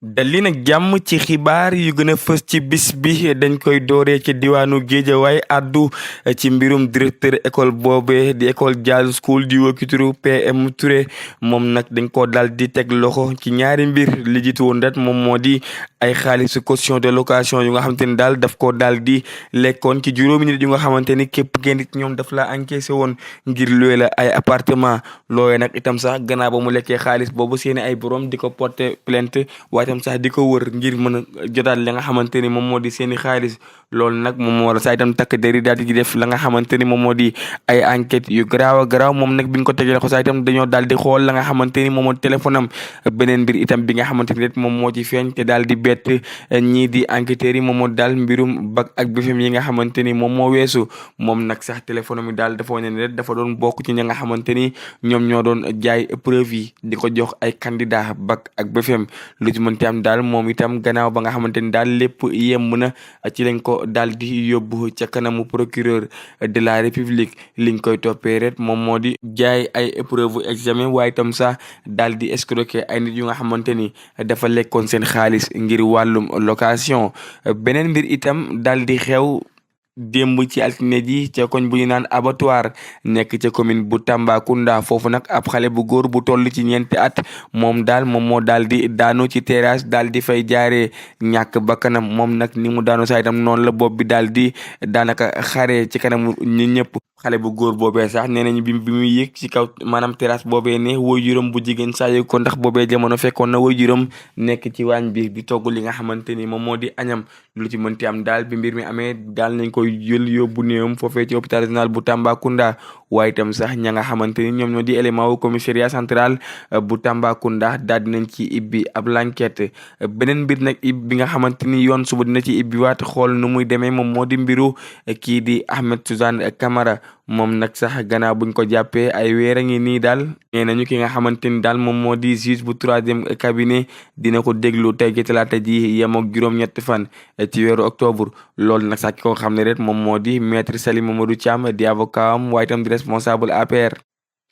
dalli nag jàmm ci xibaar yu gën a fës ci bis bi dañ koy dooree ci diwaanu Géejawaay addu ci mbirum directeur école boobe di école Jazz School di wokituru PM Touré moom nag dañ ko daal di teg loxo ci ñaari mbir li jiitu woon ret moom moo di ay xaalisu caution de location yu nga xamante ni daal daf ko daal di lekkoon ci juróomi nit yu nga xamante ni képp kenn nit ñoom daf la encaissé woon ngir luwe la ay appartement loolee nag itam sax gannaaw ba mu lekkee xaalis boobu seeni ay borom di ko porter plainte tam sax di ko wër ngir mën a jotaat li nga xamante ni moom moo di seeni xaalis loolu nag moom moo war a saa itam takk der yi daal di def la nga xamante ni moom moo di ay enquête yu garaaw a garaaw moom nag bi ñu ko tegee ko saa itam dañoo daal di xool la nga xamante ni moom moo téléphone am beneen mbir itam bi nga xamante ni moom moo ci feeñ te daal di bett ñii di enquêteurs yi moom moo daal mbirum BAC ak BFEM yi nga xamante ni moom moo weesu moom nag sax téléphone mi daal dafa wane ne rek dafa doon bokk ci ñi nga xamante ni ñoom ñoo doon jaay épreuve yi di ko jox ay candidat BAC ak BFEM lu ci mënti am daal moom itam gannaaw ba nga xamante ni daal lépp yemb na ci lañ ko daal di yóbbu ca kanamu procureur de la république liñ koy toppee rek moom moo di jaay ay épreuve examen waaye itam sax daal di escroquer ay nit yu nga xamante ni dafa lekkoon seen xaalis ngir wàllum location beneen mbir itam daal di xew démb ci altine ji ca koñ bu ñu naan abattoir nekk ca commune bu Tambacounda foofu nag ab xale bu góor bu toll ci ñeenti at moom moo daal di daanu ci terrasse daal di fay jaaree ñàkk bakkanam moom nag ni mu daanu saa itam noonu la bopp bi daal di daanaka xaree ci kanamu ñi ñëpp xale bu góor boobee sax nee nañu bi muy yëg ci kaw maanaam terrasse boobee ne waajuram bu jigéen saa yëg ko ndax boobee jamono fekkoon na waajuram nekk ci waañ bi di togg li nga xamante ni moom moo di añam lu ci mënti am daal bi mbir mi amee daal nañ koy jël yóbbu néewam foofee ci hôpital régional bu Tambacounda waaye itam sax ña nga xamante ni ñoom ñoo di élément wu commissariat central bu Tambacounda daal dinañ ci ibbi ab l'enquête beneen mbir nag bi nga xamante ni yoon suba dina ci ibbi waat xool nu muy demee moom moo di mbiru kii di Ahmed Suzanne Camara moom nag sax gannaaw buñ ko jàppee ay weer a ngi nii daal nee nañu ki nga xamante ni daal moom moo di juge bu troisième cabinet dina ko déglu tey ci talaata ji yem ak juróom-ñetti fan ci weeru octobre loolu nag sax ki ko xam ne rek moom moo di maître Salim Mamadou Thiam di avocat am waaye itam di responsable APR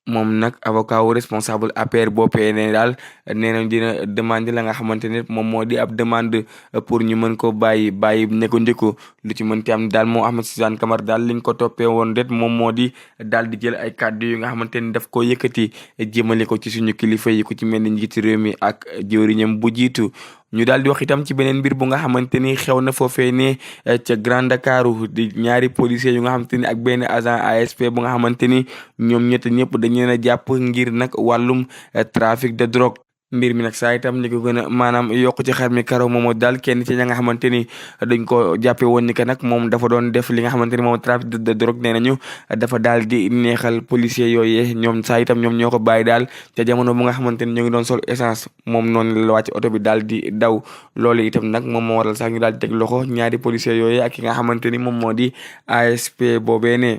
moom nag avocat wu responsable APR boppee ne daal nee nañ dina demande la nga xamante ne moom moo di ab demande pour ñu mën ko bàyyi ne ko njëkku lu ci mënti am daal moo Ahmed Suzanne Camara daal liñ ko toppee woon ret moom moo di daal di jël ay kàddu yu nga xamante ni daf ko yëkkati jëmale ko ci suñu kilifa yi ku ci mel ni njiitu réew mi ak jëwriñam bu jiitu ñu daal di wax itam ci beneen mbir bu nga xamante ni xew na foofee ne ca Grand Dakaru di ñaari policiers yu nga xamante ni ak benn agent ASP bu nga xamante ni ñoom ñëpp dañ leen a jàpp ngir nag wàllum trafic de drogue mbir mi nag saa itam li ko gën a maanaam yokk ci xar mi karaw moomoo daal kenn ci ña nga xamante ni dañ ko jàppe woon ni que nag moom dafa doon def li nga xamante ni moom trafic de drogue nee nañu dafa daal di neexal policier yooyee ñoom saa itam ñoom ñoo ko bàyyi daal te jamono bu nga xamante ni ñu ngi doon sol essence moom noonu la wàcc oto bi daal di daw loolu itam nag moom moo waral sax ñu daal di teg loxo ñaari policier yooyee ak ki nga xamante ni moom moo di ASP boobee ne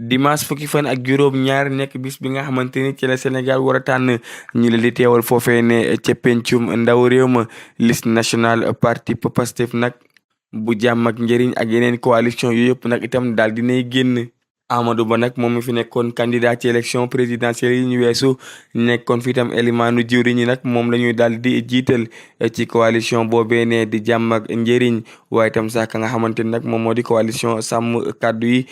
dimanche fukki fan ak juróom ñaar nekk bis bi nga xamante ni ci la Sénégal war a tànn ñi la di teewal foofee ne ca pencum ndaw réew ma liste nationale parti Pastef nag bu jàmm ak njëriñ ak yeneen coalition yu yëpp nag itam daal dinay génn Amadou Ba nag moom mi fi nekkoon candidat ci élection présidentielle yi ñu weesu nekkoon fi itam élimaanu jiwriñ ñi nag moom la ñuy daal di jiital ci coalition boobee ne di jàmm ak njëriñ waaye itam sax ka nga xamante ni nag moom moo di coalition sàmm kàddu yi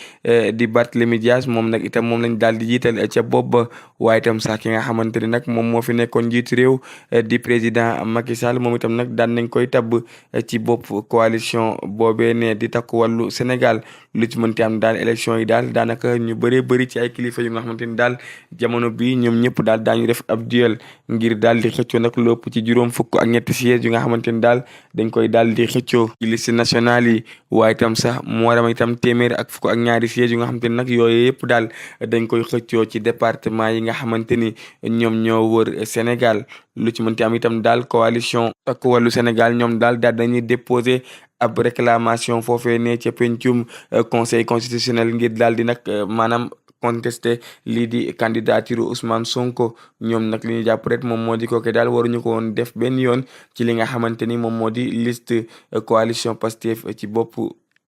di Barthélémy Dias moom nag itam moom lañ daal di jiital ca bopp ba waaye itam sax ki nga xamante ni nag moom moo fi nekkoon njiitu réew di président Macky Sall moom itam nag daan nañ koy tabb ci bopp coalition boobee ne di takku wàllu Sénégal lu ci mënti am daal élection yi daal daanaka ñu bëree bëri ci ay kilifa yu nga xamante ni daal jamono bi ñoom ñëpp daal daañu def ab duel ngir daal di xëccoo nag lu ëpp ci juróom fukk ak ñetti sièges yu nga xamante ni daal dañ koy daal di xëccoo ci liste nationale yi waaye itam sax mu war a itam téeméer ak fukk ak ñaari sièges yu nga xamante ni nag yooyu yëpp daal dañ koy xëccoo ci département yi nga xamante ni ñoom ñoo wër Sénégal lu ci mënti am itam daal coalition Takku Wallu Sénégal ñoom daal dañuy déposer ab réclamation foofee ne ca pencum conseil constitutionnel ngir daal di nag maanaam contesté lii di candidature Ousmane Sonko ñoom nag li ñu jàpp rek moom moo di kooke daal waruñu ko woon def benn yoon ci li nga xamante ni moom moo di liste coalition Pastef ci bopp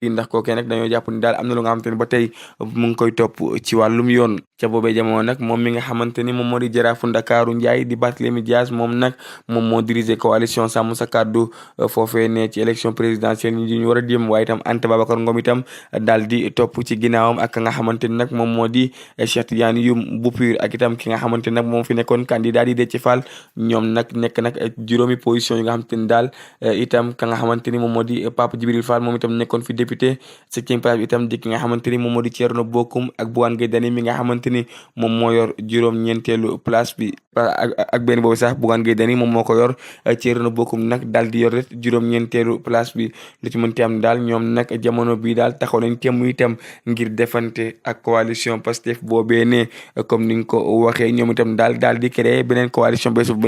ndax kookee nag dañoo jàpp ni daal am na lu nga xamante ni ba tey mu ngi koy topp ci wàllum yoon. ca boobee jamono nag moom mi nga xamante ni moom moo di jaraafu Ndakaaru Njaay di Barthélémy Dias moom nag moom moo diriger coalition Sàmm Sa Kàddu foofee ne ci élection présidentielle ñu war a jëm, waaye itam Anta Babacar Ngom itam daal di topp ci ginnaawam ak nga xamante ni nag moom moo di Cheikh Tidiane Youm bu PUR ak itam ki nga xamante ni nag moom fi nekkoon candidat di Déthié Fall. ñoom nag nekk nag juróomi position yi nga xamante ni daal itam ka nga xamante ni moom moo di Papa Djibril Fall moom itam nekkoon fi député. septième place bi itam di ki nga xamante ni moom moo di Thierno Bocoum ak Bougane Gueye Dany mi nga xamante ni moom moo yor juróom-ñeenteelu place bi ak benn boobu sax Bougane Gueye Dany moom moo ko yor. Thierno Bocoum nag daal di yor rek juróom-ñeenteelu place bi. lu ci mënti am daal ñoom nag jamono bi daal taxaw nañ temm itam ngir defante ak coalition Pastef boobee ne comme ni nga ko waxee ñoom itam daal di créer beneen coalition bees bu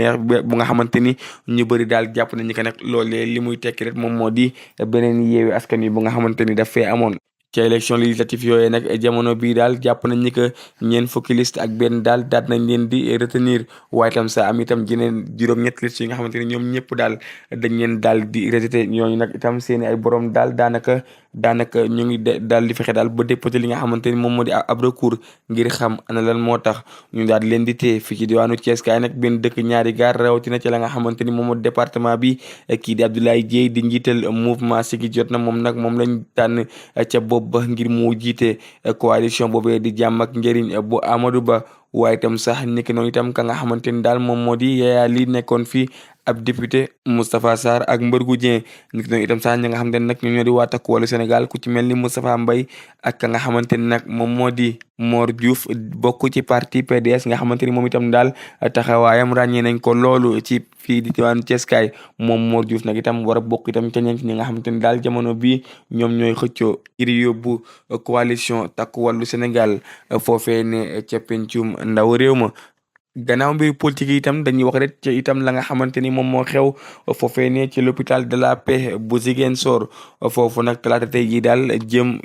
nga xamante ni ñu bëri daal jàpp nañu que nag loolee li muy tekki rek moom moo di beneen Yewwi Askan Wi bu nga xamante ni daf fee amoon. ci élection législative yooyu nag jamono bii daal jàpp nañ ni que ñeen fukki liste ak benn daal daat nañ leen di retenir, waaye tam sa am itam jeneen juróom-ñett liste yi nga xamante ni ñoom ñëpp daal dañ leen daal di rejeté. ñooñu nag itam seeni ay borom daal daanaka ñu ngi daal di fexe daal ba déposé li nga xamante ni moom moo di ab recours ngir xam ana lan moo tax ñu daal leen di téye fii ci diwaanu Thiès kaay nag benn dëkk ñaari gaar rawatina ci la nga xamante ni moom moo département bi. kii di Abdoulaye Dièye di njiital mouvement Siggi Jotna moom nag moom lañ tànn ca bopp ba ngir mu jiite coalition boobee di jàmm ak njëriñ bu Amadou Ba. waaye itam sax niki noonu itam ka nga xamante ni daal moom moo di Yaya Ly nekkoon fii ab député Moustapha Sarr ak Mbargou Dieng. niki noonu itam sax ñi nga xamante ne nag ñoo di waa Takku Wallu Sénégal ku ci mel ni Moustapha Mbaye ak ka nga xamante ni nag moom moo di Mor Diouf bokk ci parti PDS nga xamante ni moom itam daal taxawaayam ràññee nañ ko loolu ci fii di diwaanu Thiès kaay. moom Mor Diouf nag itam war a bokk itam ca ñi nga xamante ni daal jamono bii ñoom ñooy xëccoo ngir yóbbu coalition Takku Wallu Sénégal foofee ne ca pencum ndaw réew ma. gannaaw mbiri politique yi itam dañuy wax rek ci itam la nga xamante ni moom moo xew foofee ne ci l'hôpital de la Paix bu Ziguinchor. foofu nag talaata tey jii daal jëm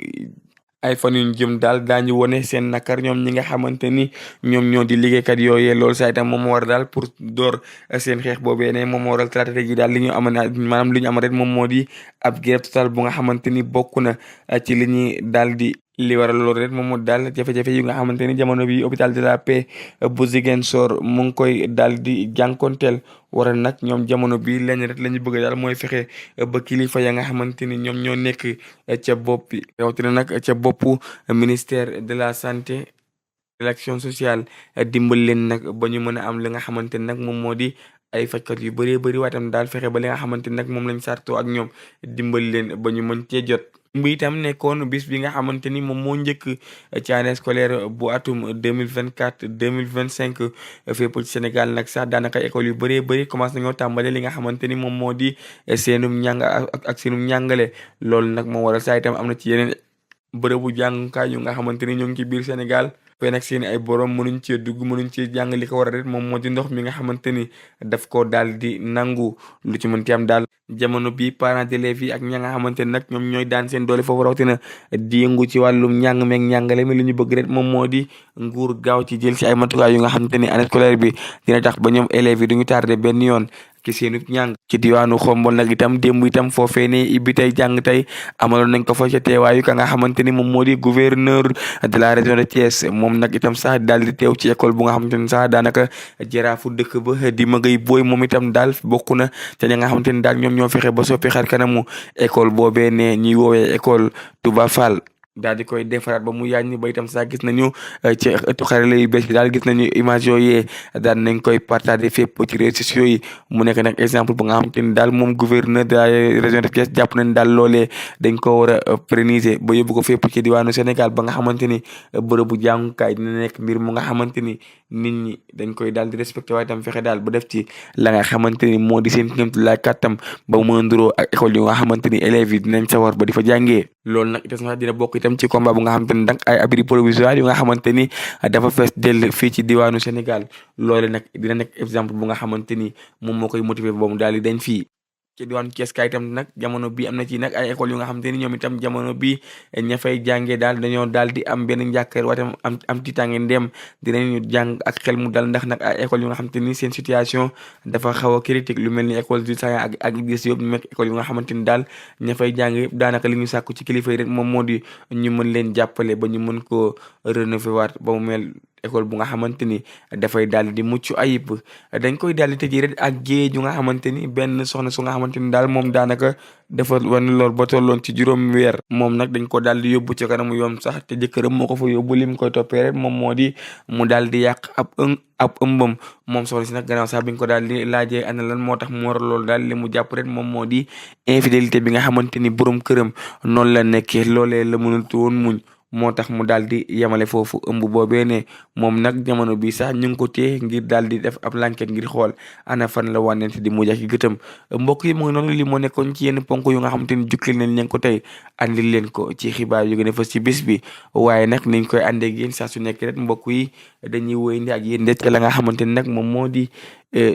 ay fan yu jëm daal daañu wone seen nakar ñoom ñi nga xamante ni ñoom ñoo di liggéeykat yooyee. loolu saa itam moom moo war daal pour door seen xeex boobee ne moom moo waral talaata tey jii daal li ñu am maanaam li ñu am rek moom moo di ab grève total bu nga xamante ni bokk na ci li ñuy daal di li waral loolu rek moom moo daal jafe-jafe yi nga xamante ni jamono bi hôpital de la Paix bu Ziguinchor mu ngi koy daal di jànkonteel. waral nag ñoom jamono bi lenn rek la ñu bëgg daal mooy fexe ba kilifa ya nga xamante ni ñoom ñoo nekk ca bopp bi rawatina nag ca boppu ministère de la santé de l'action sociale dimbal leen nag ba ñu mën a am li nga xamante ni nag moom moo di ay fajkat yu bëree bëri waaye tam daal fexe ba li nga xamante ni nag moom lañ sartoo ak ñoom dimbal leen ba ñu mën cee jot. bi itam nekkoon bis bi nga xamante ni moom moo njëkk ci année scolaire bu atum 2024 2025 fépp ci Sénégal nag sax daanaka école yu bëree bëri commencé nañoo tàmbale li nga xamante ni moom moo di seenum njàng ak seenum njàngale. loolu nag moo waral saa itam am na ci yeneen bërëbu jàngukaay yu nga xamante ni ñoo ngi ci biir Sénégal fee nag seen ay borom mënuñ cee dugg mënuñ cee jàng. li ko war a rek moom moo di ndox mi nga xamante ni daf ko daal di nangu. lu ci mënti am daal jamono bi parents d'élèves yi ak ña nga xamante ni nag ñoom ñooy daan seen doole foofu rawatina di yëngu ci wàllum njàng meeg njàngale mi li ñu bëgg rek moom moo di nguur gaaw ci jël ci ay matukaay yu nga xamante ni année scolaire bi dina tax ba ñoom élèves yi duñu tardé benn yoon ci seenu ñàng. ci diwaanu Xombol nag itam démb itam foofee ne ibbi tey jàng tey amaloon nañ ko fa ca teewaayu ka nga xamante ni moom moo di gouverneur de la région de Thiès. moom nag itam sax daal di teew ci école bu nga xamante ni sax daanaka jaraafu dëkk ba di Magay Booy moom itam daal bokk na te ña nga xamante ni daal ñoom ñoo fexe ba soppi xar kanamu école boobee ne ñuy woowee école Touba Fall. daal di koy defaraat ba mu yaañ ba itam sax gis nañu ci ëttu xarala yu bees bi daal gis nañu image yooyee daal nañ koy partager fépp ci réseaux sociaux yi. mu nekk nag exemple bu nga xamante ni daal moom gouverneur de la région de Thiès jàpp nañ daal loolee dañ ko war a pérenniser ba yóbbu ko fépp ci diwaanu Sénégal ba nga xamante ni bërëbu jàngukaay dina nekk mbir mu nga xamante ni nit ñi dañ koy daal di respecté waaye itam fexe daal ba def ci la nga xamante ni moo di seen kéemtu laay kàttam ba mu nduroo ak école yi nga xamante ni élèves yi dinañ sawar ba di fa jàngee. loolu nag itam sax dina bokk itam ci combat bu nga xamante ni nag ay abri provisoire yu nga xamante ni dafa fees dell fii ci diwaanu Sénégal loole nag dina nekk exemple bu nga xamante ni moom moo koy motiver ba mu daal di dañ fii. ci diwaan Thiès kaay itam nag jamono bi am na ci nag ay école yu nga xamante ni ñoom itam jamono bi ña fay jàngee daal dañoo daal di am benn njàkkaar waaye tam am tiitaange ndem dinañu jàng ak xel mu dal ndax nag ay école yu nga xamante ni seen situation dafa xaw a critique lu mel ni école du Sahel ak Idriss Diop ñu nekk école yu nga xamante ni daal ña fay jàng yëpp daanaka li ñu sàkku ci kilifa yi rek moom moo di ñu mën leen jàppale ba ñu mën koo rénover waat ba mu mel école bu nga xamante ni dafay daal di mucc ayib dañ koy daal di tëjee rek ak géej ju nga xamante ni benn soxna su nga xamante ni daal moom daanaka dafa wan lool ba tolloon ci juróom weer moom nag dañ ko daal di yóbbu ci kanamu yoon sax te jëkkëram moo ko fa yóbbu lim koy toppee rek moom moo di mu daal di yàq ab ëmbam moom soxna si nag gannaaw sax biñ ko daal di laajee ana lan moo tax mu war loolu daal li mu jàpp rek moom moo di infidélité bi nga xamante ni borom këram noonu la nekkee loolee la mënut woon muñ moo tax mu daal di yemale foofu ëmb boobee ne moom nag jamono bi sax ñu ngi ko téye ngir daal di def ab enquête ngir xool ana fan la wànnente di mujj ak gëtëm mbokk yi mu ngi noonu li moo nekkoon ci yenn ponk yu nga xamante ni jukkil nañ leen ko tey andil leen ko ci xibaar yu gën a fës ci bis bi waaye nag niñ koy àndee ak yéen saa su nekk rek mbokk yi dañuy wéyandi ak yéen det la nga xamante ni nag moom moo di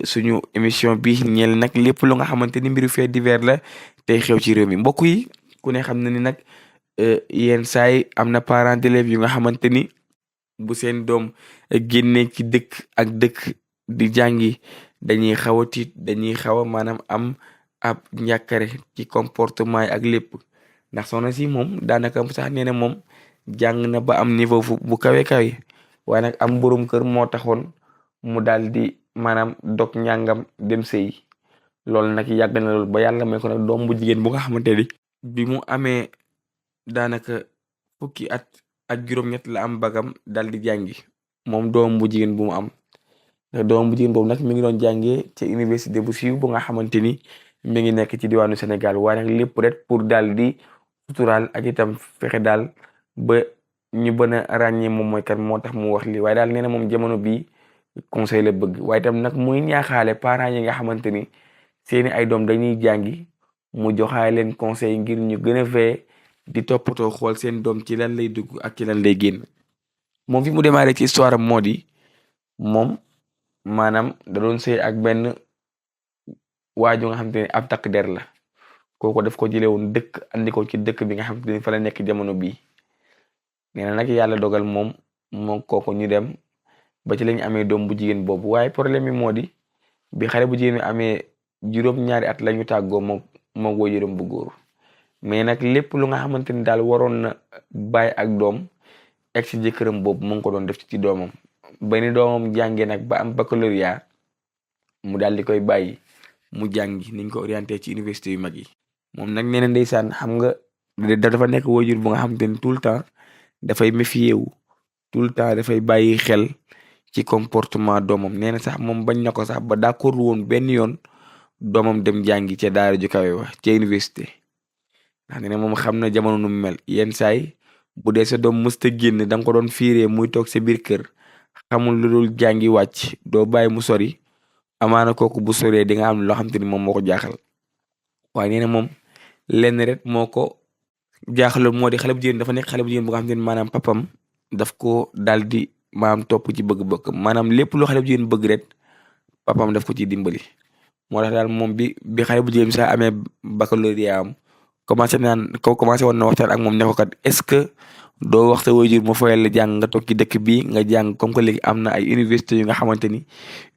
suñu émission bi ñeel nag lépp lu nga xamante ni mbiru fait divers la tey xew ci réew mi mbokk yi ku ne xam na ni nag yenn saay am na parents d'élèves yu nga xamante ni bu seen doom génnee ci dëkk ak dëkk di jàngi dañuy xaw a tiit dañuy xaw a maanaam am ab njàkkare ci comportement yi ak lépp ndax soxna si moom daanaka sax nee na moom jàng na ba am niveau bu kawe kawe waaye nag am borom kër moo taxoon mu daal di maanaam dog njàngam dem sëy loolu nag yàgg na loolu ba yàlla may ko nag doom bu jigéen bu nga xamante ni bi mu amee daanaka fukki at ak juróom-ñett la am bagam dal di jàngi moom doom bu jigéen bu mu am doom bu jigéen boobu nag mi ngi doon jàngee ci université bu siiw bu nga xamante ni mi ngi nekk ci diwaanu Sénégal waaye nag lépp rek pour daal di suturaal ak itam fexe daal ba ñu bën a ràññee moom mooy kan moo tax mu wax lii waaye daal nee na moom jamono bii conseil la bëgg waaye itam nag muy ñaaxaale parents yi nga xamante ni seeni ay doom dañuy jàngi mu joxaale leen conseil ngir ñu gën a fee di toppatoo xool seen doom ci lan lay dugg ak ci lan lay génn moom fi mu démarré ci histoire am moo di moom maanaam da doon sëy ak benn waaju nga xamante ne ab takk der la kooku daf ko jëlee woon dëkk andi ko ci dëkk bi nga xamante ne fa la nekk jamono bii nee na nag yàlla dogal moom kooku ñu dem ba ci lañ amee doom bu jigéen boobu waaye problème bi moo di bi xale bu jigéen bi amee juróom-ñaari at la ñu tàggoo moo waajuram bu góor mais nag lépp lu nga xamante ni daal waroon na bàyyi ak doom egg si jëkkëram boobu mu ngi ko doon def ci doomam ba ni doomam jàngee nag ba am baccalauréat mu daal di koy bàyyi mu jàngi niñ ko orienté ci université yu mag yi moom nag nee na ndeysaan xam nga dafa nekk waajur bu nga xamante ni tout le temps dafay méfier wu tout le temps dafay bàyyi xel ci comportement doomam nee na sax moom bañ na ko sax ba d'accord woon benn yoon doomam dem jàngi ca daara ju kawe wa ca université ndax nee na moom xam na jamono nu mu mel yenn saay bu dee sa doom mësta génn da nga ko doon fiiree muy toog sa biir kër xamul lu dul jàngi wàcc doo bàyyi mu sori amaana kooku bu soree di nga am loo xam te ni moom moo ko jaaxal waaye nee na moom lenn rek moo ko jaaxaloon moo di xale bu jigéen dafa nekk xale bu jigéen bu nga xam te ni maanaam papam daf ko daal di maanaam topp ci bëgg-bëgg maanaam lépp lu xale bu jigéen bëgg rek papam daf ko ci dimbali moo tax daal moom bi xale bu jigéen bi sax amee baccalauréat am commencé woon na waxtaan ak moom ne ko kat est-ce que doo wax sa waajur mu fayal la jàng nga toog ci dëkk bi nga jàng comme que léegi am na ay université yu nga xamante ni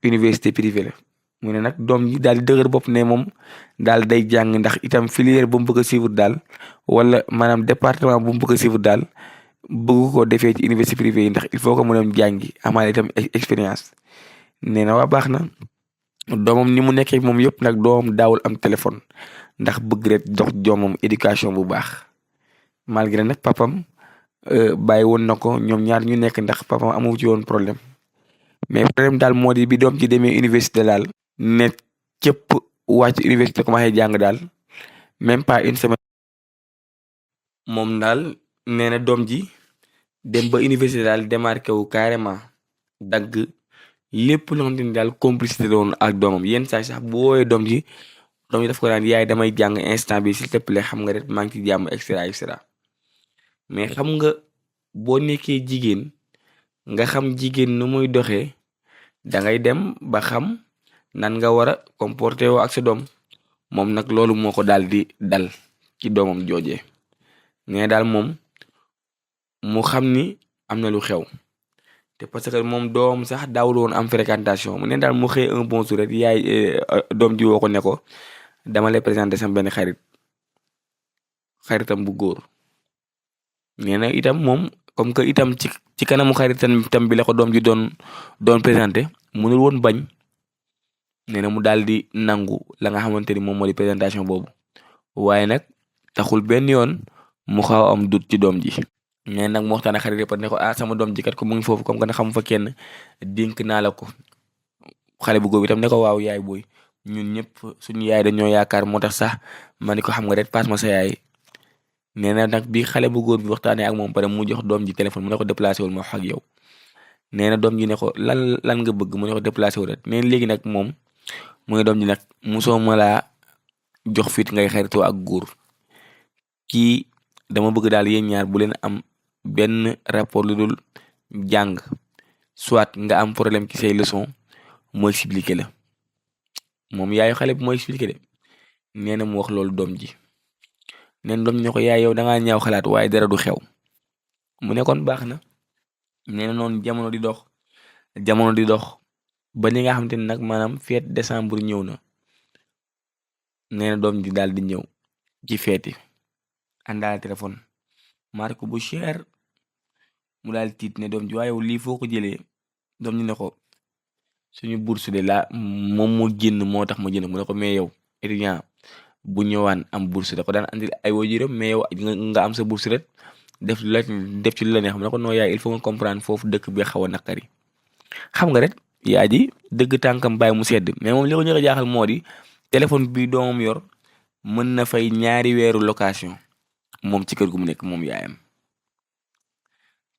université privée la mu ne nag doom ji daal di dëgër bopp ne moom daal day jàng ndax itam filière bu mu bëgg a suivre daal wala maanaam département bu mu bëgg a suivre daal bëgg ko defee ci université privée yi ndax il faut que mu dem jàngi amaale itam expérience nee na waa baax na doomam ni mu nekkee moom yëpp nag doomam daawul am téléphone ndax bëgg rek jox doomam éducation bu baax malgré nag papam bàyyi woon na ko ñoom ñaar ñu nekk ndax papam amu ci woon problème mais problème daal moo di bi doom ci demee université daal ne képp wàcc université commencé jàng daal même pas une semaine moom daal nee na doom ji dem ba université daal démarqué wu carrément dagg lépp loo xamante ni daal complicité doon ak doomam yenn saa sax bu woowee doom ji daf ko daan yaay damay jàng instant bi s'il te plaît xam nga rek maa ngi ci jàmm et cetera mais xam nga boo nekkee jigéen nga xam jigéen nu muy doxee da ngay dem ba xam nan nga war a comporter woo ak sa doom moom nag loolu moo ko daal di dal ci doomam joojee nee daal moom mu xam ni am na lu xew te parce que moom doom sax daawul woon am fréquentation mu ne daal mu xëy un bon jour rek yaay doom ji woo ko ne ko dama lay présenter sama benn xaritam bu góor nee na itam moom comme que itam ci kanamu xaritam bi la ko doom ji doon présenté mënul woon bañ nee na mu daal di nangu la nga xamante ni moom moo di présentation boobu waaye nag taxul benn yoon mu xaw am dut ci doom ji nee nag mu waxtaan ak xarit yëpp ne ko sama doom ji kat ko mu ngi foofu comme que xamu fa kenn dénk naa la ko xale bu góor bi itam ne ko waaw yaay booy ñun ñëpp suñu yaay dañoo yaakaar moo tax sax ma ni ko xam nga rek passe ma sa yaay nee na nag bi xale bu góor bi waxtaanee ak moom pare mu jox doom ji téléphone mu ne ko déplacé wul ma wax ak yow nee na doom ji ne ko lan nga bëgg mu ne ko déplacé wul rek nee na léegi nag moom mu ne doom ji nag musoo ma laa jox fit ngay xaritoo ak góor kii dama bëgg daal yéen ñaar bu leen am benn rapport lu dul jàng soit nga am problème ci say leçon moo expliqué la moom yaayu xale bi moo expliqué de nee na mu wax loolu doom ji neen doom ji ne ko yaay yow dangaa ñaaw xalaat waaye dara du xew mu ne kon baax na nee na noonu jamono di dox ba ni nga xamante ni nag maanaam fête décembre ñëw na nee na doom ji daal di ñëw ci fête yi àndaale téléphone marque bu cher mu daal tiit ne doom ji waaye lii foo ko jëlee doom ji ne ko suñu bourse de la moom moo génn moo tax ma jënd mu ne ko mais yow étudiant bu ñëwaan am bourse da ko daan andil ay waajuram mais yow nga am sa bourse rek def ci lu la neex mu ne ko non yaay il faut nga comprendre foofu dëkk bi xaw a naqari xam nga rek yaa ji dëgg tànkam bàyyi mu sedd mais moom li ko ñu jaaxal moo di téléphone bi doomam yor mën na fay 2 weeru location moom ci kër gu mu nekk moom yaayam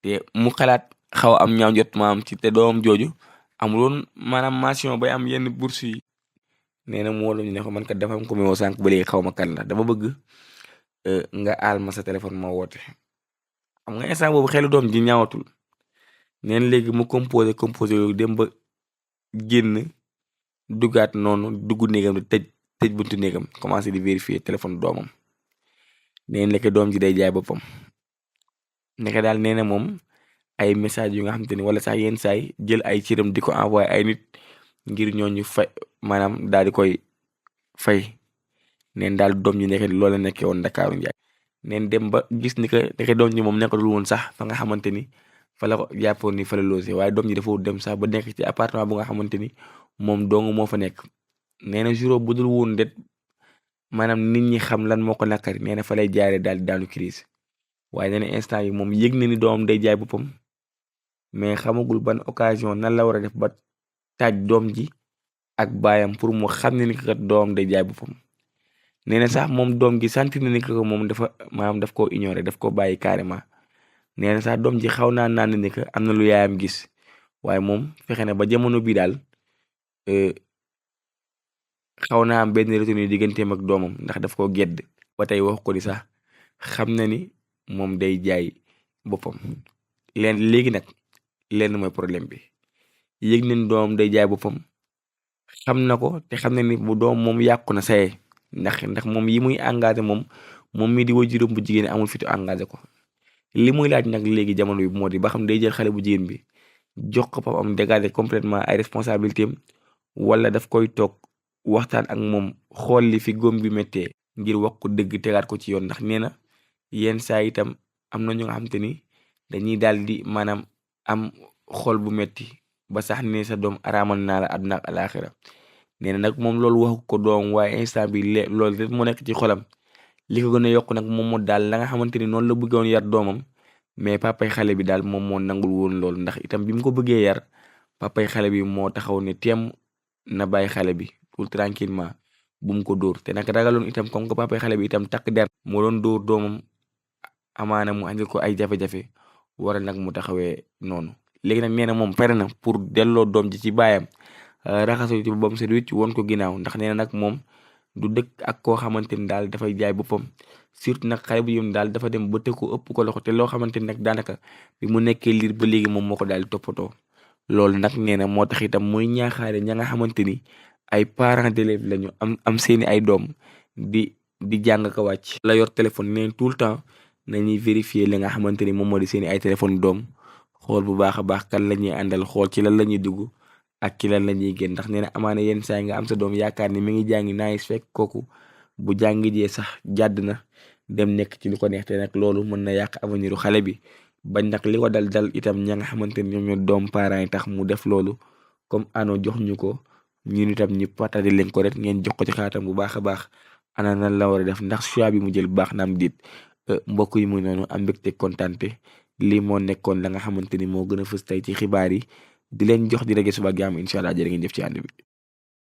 te mu xalaat xaw a am ñaaw jot maam ci te doomam jooju amuloon maanaam mention bay am yenn bourse yi nee na moo ñu ne ko man kat dafa am ko meewoo sànq ba léegi xaw ma kan la dama bëgg nga aal ma sa téléphone ma woote xam nga instant boobu xelu doom ji ñaawatul neen léegi mu composé yooyu dem ba génn duggaat noonu dugg néegam di tëj buntu néegam commencé di vérifier téléphone doomam neen lekk doom ji day jaay boppam nekk daal nee na moom ay message yu nga xam te ni wala sax yenn saay jël ay ciram di ko envoyé ay nit ngir ñooñu fay maanaam daal di koy fay neen daal doom ji nekk loola nekkee woon Ndakaaru njaay neen dem ba gis ni que nekk doom ji moom nekkatul woon sax fa nga xamante ni fa la ko jàppoon ni fa la logé waaye doom ji dafa dem sax ba nekk ci appartement bu nga xamante ni moom dong moo fa nekk nee na jour bu dul woon det maanaam nit ñi xam lan moo ko nakari nee na fa lay jaaree daal di daanu crise waaye nee na instant yi moom yëg na ni doomam day jaay boppam mais xamagul ban occasion nan la war a def ba taaj doom ji ak baayam pour mu xam ne ni kat doomam day jaay boppam nee na sax moom doom ji sentir na ni que moom dafa maanaam daf koo ignorer daf ko bàyyi carrément nee na sax doom ji xaw naa naan ni que am na lu yaayam gis waaye moom fexe na ba jamono bii daal xaw naa am benn retenu digganteem ak doomam ndax daf koo gedd ba tey wax ko ni sax xam na ni moom day jaay boppam léegi nag lenn mooy problème bi yëg nañ doomam day jaay boppam xam na ko te xam na ni bu doom moom yàqu na saye ndax moom yi muy engagé moom mi di waajuram bu jigéen amul fitu engagé ko li muy laaj nag léegi jamono bi moo di ba xam day jël xale bu jigéen bi jox ko papam dégager complètement ay responsabilité am wala daf koy toog waxtaan ak moom xool li fi góom bi méttee ngir wax ko dëgg tegaat ko ci yoon ndax nee na yenn saa itam am na ñu nga xam te ni dañuy daal di maanaam am xol bu metti ba sax ne sa doom araamal naa la àdduna ak alaaxira nee na nag moom loolu waxu ko doom waaye instant bi loolu rek moo nekk ci xolam li ko gën a yokk nag moom moo daal la nga xamante ni noonu la bëggoon yar doomam mais papay xale bi daal moom moo nangul woon loolu ndax itam bi mu ko bëggee yar papay xale bi moo taxaw ne teem na bàyyi xale bi tout tranquillement bu mu ko dóor te nag ragaloon itam comme que papay xale bi itam takk der moo doon dóor doomam amaana mu andil ko ay jafe-jafe waral nag mu taxawee noonu léegi nag nee na moom pare na pour delloo doom ji ci baayam raxasu ci boppam set wicc woon ko ginnaaw ndax nee na nag moom du dëkk ak koo xamante ni daal dafay jaay boppam surtout nag xale bu yëm daal dafa dem ba tëkku ëpp ko loxo te loo xamante ni nag daanaka bi mu nekkee liir ba léegi moom moo ko daal di toppatoo loolu nag nee na moo tax itam muy ñaaxaare ña nga xamante ni ay parents d'élèves lañu am seeni ay doom di jàng ko wàcc la yor téléphone neen tout le temps nañuy vérifier li nga xamante ni moom moo di seeni ay téléphone doom xool bu baax a baax kan la ñuy àndal xool ci lan la ñuy dugg ak ci lan la ñuy génn ndax nee na amaana yenn saa yi nga am sa doom yaakaar ni mi ngi jàngi nice fekk kooku bu jàngi jee sax jàdd na dem nekk ci lu ko neex te nag loolu mën na yàq avenir u xale bi bañ nag li ko dal itam ña nga xamante ni ñoom ñoo doom parents yi tax mu def loolu comme ano jox ñu ko ñun itam ñu partagé leen ko rek ngeen jox ko ci xaatam bu baax a baax ana nan la war a def ndax choix bi mu jël baax na am dit mbokk yi muy noonu am mbégte kontante lii moo nekkoon la nga xamante ni moo gën a fës tey ci xibaar yi di leen jox di rege suba ak jàmm incha allah jërë ngeen jëf ci ànd bi